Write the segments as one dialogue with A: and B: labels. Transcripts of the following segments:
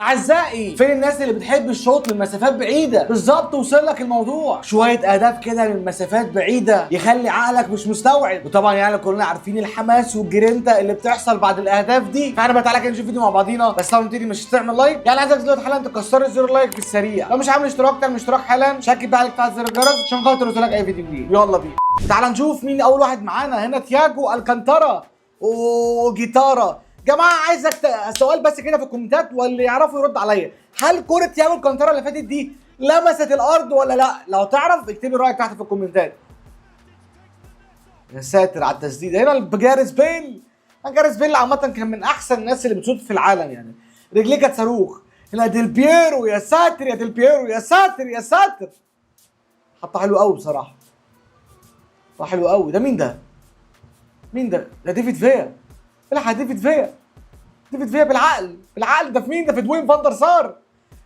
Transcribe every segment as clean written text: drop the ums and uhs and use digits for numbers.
A: اعزائي، فين الناس اللي بتحب الشوط من مسافات بعيدة؟ بالظبط وصل لك الموضوع. شوية اهداف كده من مسافات بعيدة يخلي عقلك مش مستوعب. وطبعا يعني كلنا عارفين الحماس والجرينتا اللي بتحصل بعد الاهداف دي. فاحنا بقى تعالى كده نشوف فيديو مع بعضينا. بس لو نبتدي مش تعمل like، يعني عايزك دلوقتي حالا تكسر زر like في السريع. لو مش عامل اشتراك تعمل اشتراك حالا، شكل بقى عليك بتاع زر الجرس عشان خاطر يوصلك اي فيديو جديد. يلا بينا تعالى نشوف مين اول واحد معانا. هنا تياجو الكانتارا وجيتارا. جماعة عايزك سؤال بس كده في الكومنتات واللي يعرفه يرد عليا، هل كره تياجو الكانتارا اللي فاتت دي لمست الارض ولا لا؟ لو تعرف اكتبي رايك تحت في الكومنتات. يا ساتر على التسديد. هنا جاريث بيل. جاريث بيل عامة كان من احسن الناس اللي بتشوط في العالم، يعني رجليه كانت صاروخ. هنا ديل بيرو، يا ساتر يا ديل بيرو، يا ساتر يا ساتر، حطها حلو قوي بصراحة، حطها حلو قوي. ده مين ده؟ مين ده؟ ده ديفيد فيا. الحق ديفيد فيا، ديفيد فيا بالعقل بالعقل. ده في مين ده؟ في دوين فاندر سار.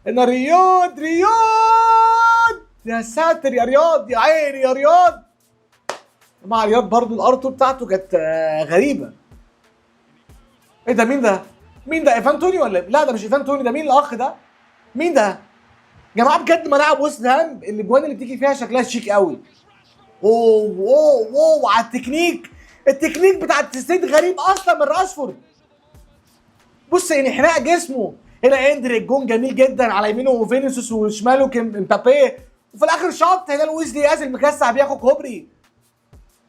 A: ان رياض، رياض يا ساتر يا رياض، يا عيني يا رياض. مع رياض برضو الارتو بتاعته كانت غريبة. ايه ده؟ مين ده؟ مين ده؟ ايفان توني ولا لا؟ ده مش ايفان توني، ده مين الاخ ده؟ مين ده؟ جماعة بجد ملاعب وست هام الاجوان اللي بتيجي فيها شكلها شيك قوي. اوه اوه اوه على التكنيك، التكنيك بتاع التسديد غريب اصلا من راشفورد. بص انحناء جسمه. هنا اندريك جون جميل جدا، على يمينه فينيسيوس وشماله كيم امبابي، وفي الاخر شاط. هنا لويس دياز المكسح بياخد كوبري.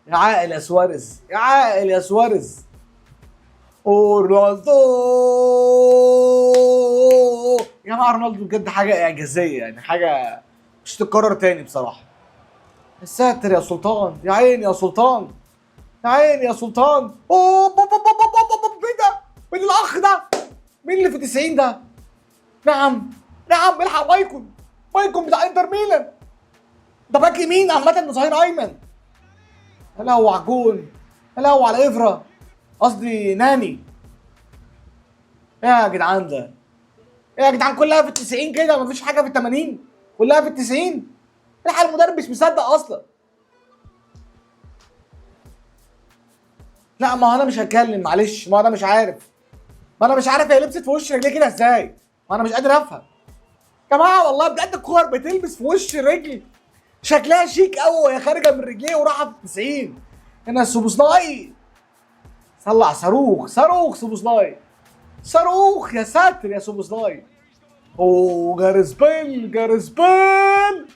A: يا عاقل يا سواريز، يا عاقل يا سواريز. رونالدو يا جماعة، رونالدو بجد حاجة اعجازيه، يعني حاجة مش تتكرر تاني بصراحة. يا ساتر يا سلطان، يا عيني يا سلطان، يا عيني يا سلطان. اوه بو بو بو بو بو بو، ايه ده؟ مين الاخ ده؟ مين اللي في 90 ده؟ نعم نعم، الحق مايكون، مايكون بتاع انتر ميلان. ده باك يمين عامة، ده ظهير ايمن. يا لهوي على الجون، يا لهوي على افرا، قصدي ناني. يا جدعان ده يا جدعان كلها في 90 كده، مفيش حاجة في 80، كلها في 90. الحق المدرب مش مصدق اصلا. لا ما انا مش هتكلم معلش، ما انا مش عارف، ما انا مش عارف هي لبست في وش رجليه كده ازاي، ما انا مش قادر افهم يا جماعة والله بجد. الكور بتلبس في وش رجل شكلها شيك قوي وهي خارجه من رجليه وراحة في 90. هنا سوبوسلاي طلع صاروخ، صاروخ سوبوسلاي، صاروخ يا ساتر يا سوبوسلاي. اوه جاريث بيل، جاريث بيل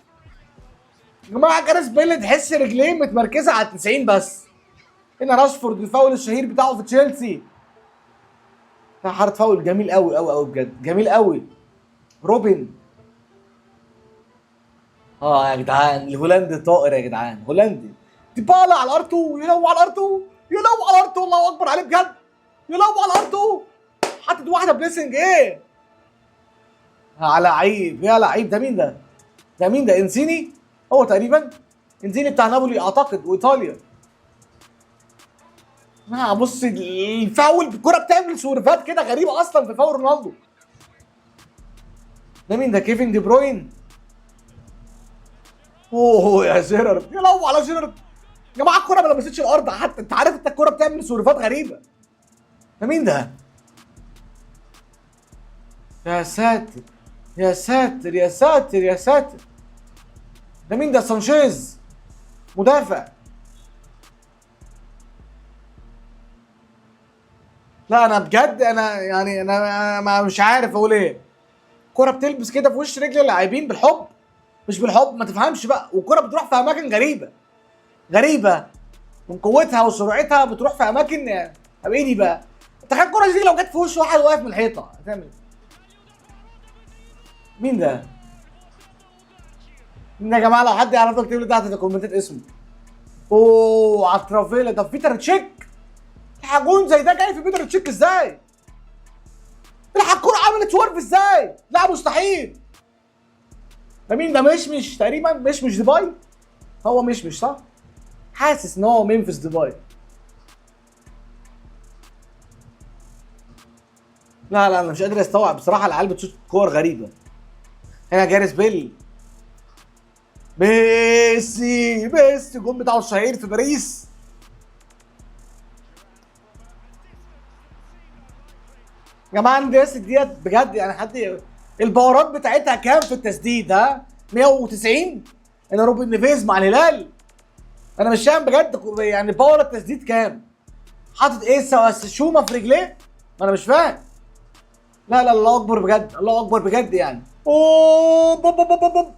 A: يا جماعة، جاريث بيل تحس رجليه متمركزه على 90 بس. هنا راشفورد الفاول الشهير بتاعه في تشيلسي، حارة فاول جميل قوي قوي قوي بجد، جميل قوي. روبن، يا جدعان الهولندي طائر يا جدعان، هولندي. ديبالا على الار2، يلو على الار2، يلو على الار2، الله اكبر عليه بجد، يلو على الار2. حاطط واحدة بليسنج ايه على لعيب يا لعيب. ده مين ده؟ ده مين ده؟ انسيني هو تقريبا، انسيني بتاع نابولي اعتقد وايطاليا. بص الفاول، الكرة بتعمل سورفات كده غريبة اصلا في فاول رونالدو. ده مين ده؟ كيفن دي بروين. اوه يا جيرارد، يا لو على جيرارد يا جماعة، الكرة ما لمستش الارض حتى. انت عارف انت الكرة بتعمل سورفات غريبة. ده مين ده؟ يا ساتر يا ساتر يا ساتر يا ساتر. ده مين ده؟ سانشيز مدافع. لا انا بجد انا يعني انا مش عارف اقول ايه. الكرة بتلبس كده في وش رجل اللاعبين بالحب، مش بالحب ما تفهمش بقى. والكرة بتروح في اماكن غريبة غريبة من قوتها وسرعتها، بتروح في اماكن. طب ايه دي بقى؟ تخيل الكرة دي لو جت في وش واحد واقف من الحيطة هتعمل ايه؟ مين ده؟ مين يا جماعة؟ لو حد يعرف يكتب لي تحت في الكومنتات اسمه. اوه على الترافيلا. طب بيتر تشيك، جون زي ده جاي في بيتر تشيك ازاي؟ الحق الكرة عملت swerve ازاي؟ لا مستحيل. ده مين ده؟ مشمش تقريبا، مشمش ديباي. هو مشمش صح؟ حاسس ان هو ممفيس ديباي. لا لا انا مش قادر استوعب بصراحة، العيال بتشوط كور غريبة. هنا جاريث بيل، ميسي، ميسي الجون بتاعه الشهير في باريس. يا جماعة الناس ديت بجد يعني، حد الباورات بتاعتها كام في التسديد؟ ها 190. انا روبن نيفيز مع الهلال، انا مش فاهم بجد يعني power التسديد كام؟ حاطط ايه شومه في رجليه؟ ما انا مش فاهم. لا لا الله اكبر بجد، الله اكبر بجد يعني. اوه بوب بوب بوب بوب.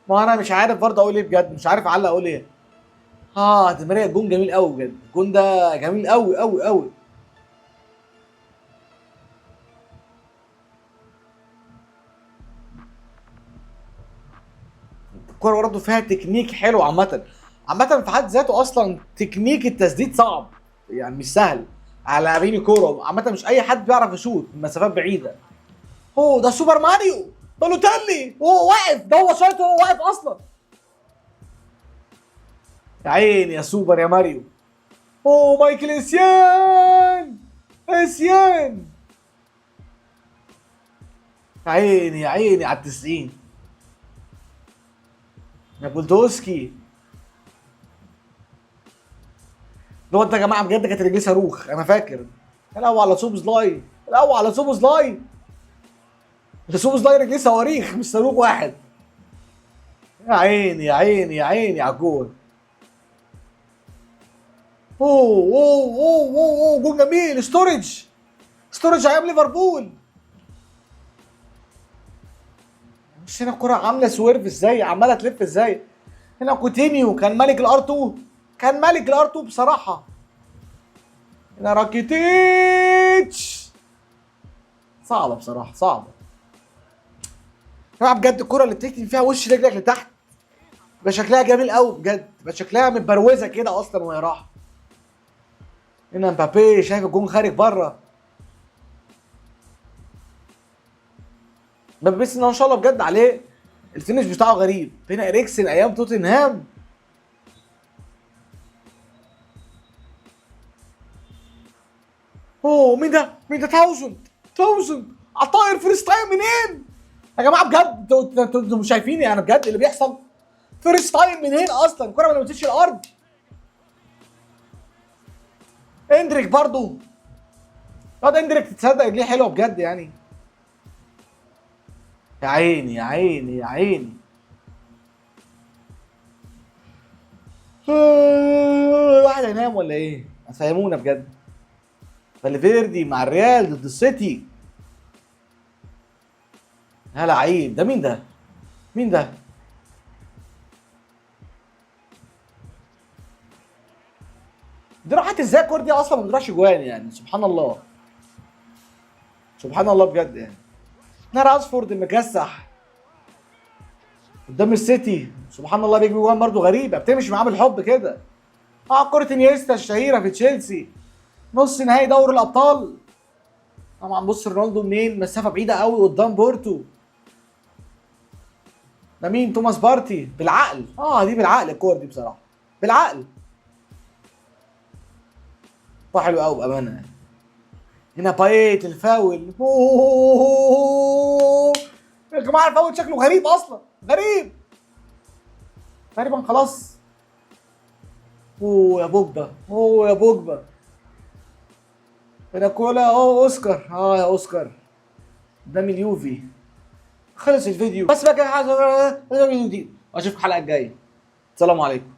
A: ما انا مش عارف برضه اقول ايه بجد، مش عارف اعلق اقول ايه. دي ماريا الجون جميل قوي بجد، الجون ده جميل قوي قوي قوي. الكورة برضه فيها تكنيك حلو عامة، عامة في حد ذاته اصلا تكنيك التسديد صعب يعني، مش سهل على لاعبين الكورة عامة، مش اي حد بيعرف يشوط من مسافات بعيدة. اوه ده سوبر ماريو بالوتيلي وهو واقف، ده هو شايط وهو واقف اصلا. يا عيني يا سوبر يا ماريو. اوه مايكل اسيان، اسيان، يا عيني يا عيني على 90. يا بولدوسكي الواد ده يا جماعة بجد كانت رجليه صاروخ، انا فاكر. الاول على سوبوزلاي، الاول على سوبوزلاي، ده سوبوزلاي رجليه صواريخ مش صاروخ واحد. يا عيني يا عيني يا عيني على الجول. اوه اوه اوه اوه اوه جول جميل. ستورج، ستورج ايام ليفربول. مش هنا الكرة عاملة swerve ازاي، عمالة تلف ازاي. هنا كوتينيو كان ملك ال R 2، كان ملك ال R 2 بصراحة. هنا راكيتيتش، صعبة بصراحة، صعبة. يا جماعة بجد الكرة اللي بتكتم فيها وش رجلك لتحت بقى شكلها جميل قوي بجد، بقى شكلها متبروزة كده أصلا وهي رايحة. هنا مبابي شايف الجون خارج بره. مبابي بس ان شاء الله بجد عليه ال finish بتاعه غريب. هنا اريكسن ايام توتنهام. اوه مين ده؟ مين ده؟ تاوزند، تاوزند عطاير first time منين؟ يا جماعة بجد انتوا مش شايفين يعني بجد اللي بيحصل؟ first time منين اصلا؟ الكره ما لمستش الارض. اندريك برضو، الواد اندريك تتصدق رجليه حلوة بجد يعني. يا عيني يا عيني يا عيني. الواحد هينام ولا ايه؟ فهمونا بجد. فالفيردي مع الريال ضد السيتي. يا لعيب ده، مين ده؟ مين ده؟ دي راحت ازاي الكورة دي اصلا؟ ما بتروحش جوان يعني، سبحان الله، سبحان الله بجد يعني. نار راشفورد مكسح قدام السيتي، سبحان الله بيجيب جوان برضه غريبة، بتمشي معاه بالحب كده. كرة انيستا الشهيرة في تشيلسي، نص نهائي دوري الابطال. طبعا بص رونالدو منين، مسافة بعيدة قوي قدام بورتو. ده مين؟ توماس بارتي. بالعقل، دي بالعقل الكورة دي بصراحة، بالعقل. طه حلو قوي بامانه يعني. هنا بايت الفاول. أوه. يا جماعة الفاول شكله غريب اصلا، غريب تقريبا خلاص. اوه يا بوجبا، اوه يا بوجبا. هنا كولا، اوه اوسكار، يا اوسكار قدام اليوفي. خلص الفيديو بس بقى كده، واشوفك الحلقة الجاية. السلام عليكم.